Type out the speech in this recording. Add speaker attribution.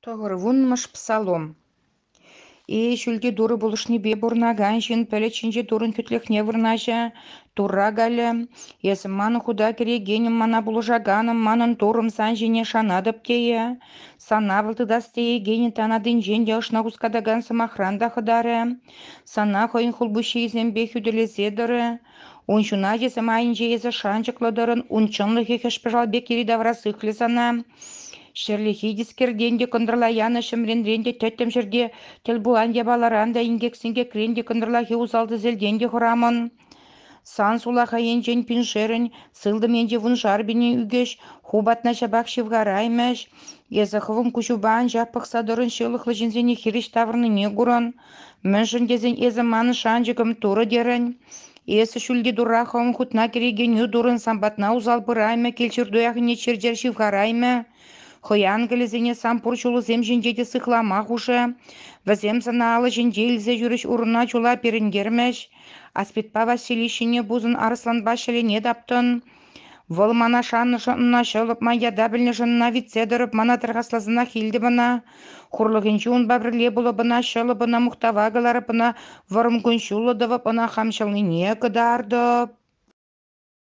Speaker 1: Тӑхӑрвуннӑмӗш псалом. Эй, Ҫӳлти Турӑ пулӑшнипе пурӑнакан ҫын пӗлӗт ҫинчи Туррӑн хӳтлӗхне вырнаҫӗ, Турра калӗ: Эсӗ манӑн хута кӗрекенӗм, мана пулӑшаканӑм, манӑн Туррӑм сан ҫине шанатӑп тейӗ. Сана вӑл тытас теекенӗн танатинчен те ӑшна хускатакан сӑмахран та хӑтарӗ. Сана хӑйӗн хулпуҫҫийӗсемпе хӳтӗлесе тӑрӗ. Ун ҫуначӗсем айӗнче эсӗ шанчӑклӑ тӑрӑн, ун чӑнлӑхӗ хӗҫ-пӑшал пек йӗри-тавра сыхлӗ сана. Ҫӗрлехи тискертен те, кӑнтӑрла янӑ ҫӗмренрен те, тӗттӗм ҫӗрте тӗл пулан япаларан та, инкек-синкекрен те, кӑнтӑрлахи усал-тӗселтен те хӑрамӑн. Сан сулахай енчен пиншерӗн, сылтӑм енче вуншар пинӗн ӳкӗҫ, ху патна ҫапах ҫывхараймӗҫ. Эсӗ хӑвӑн куҫупа анчах пӑхса тӑрӑн ҫылӑхлӑ ҫынсене хирӗҫ тавӑрнине курӑн. Мӗншӗн тесен эсӗ манӑн шанчӑкӑм Турӑ терӗн. Эсӗ ҫӳлти Турра хӑвӑн хутна кӗрекенӳ турӑн, сан патна усал пыраймӗ, кил-ҫурту яхӑнне чир-чӗр ҫывхараймӗ. Хӑй ангелӗсене сан пур ҫулусем ҫинче те сыхлама хушӗ. Вӗсем сана алӑ ҫинче илсе ҫӳрӗҫ, уруна чула перӗнтермӗҫ. Аспидпа Василий ҫине пусӑн, арӑсланпа ҫӗлене таптӑн. Вӑл мана шаннӑшӑн ӑна ҫӑлӑп, ман ята пӗлнӗшӗн ӑна витсе тӑрӑп, мана тархасласанах илтӗп ӑна. Хурлӑхӗнче унпа пӗрле пулӑп ӑна, ҫӑлӑп ӑна, мухтава кӑларӑп ӑна, вӑрӑм кун-ҫуллӑ тӑвӑп ӑна, хам ҫӑлнине кӑтартӑп.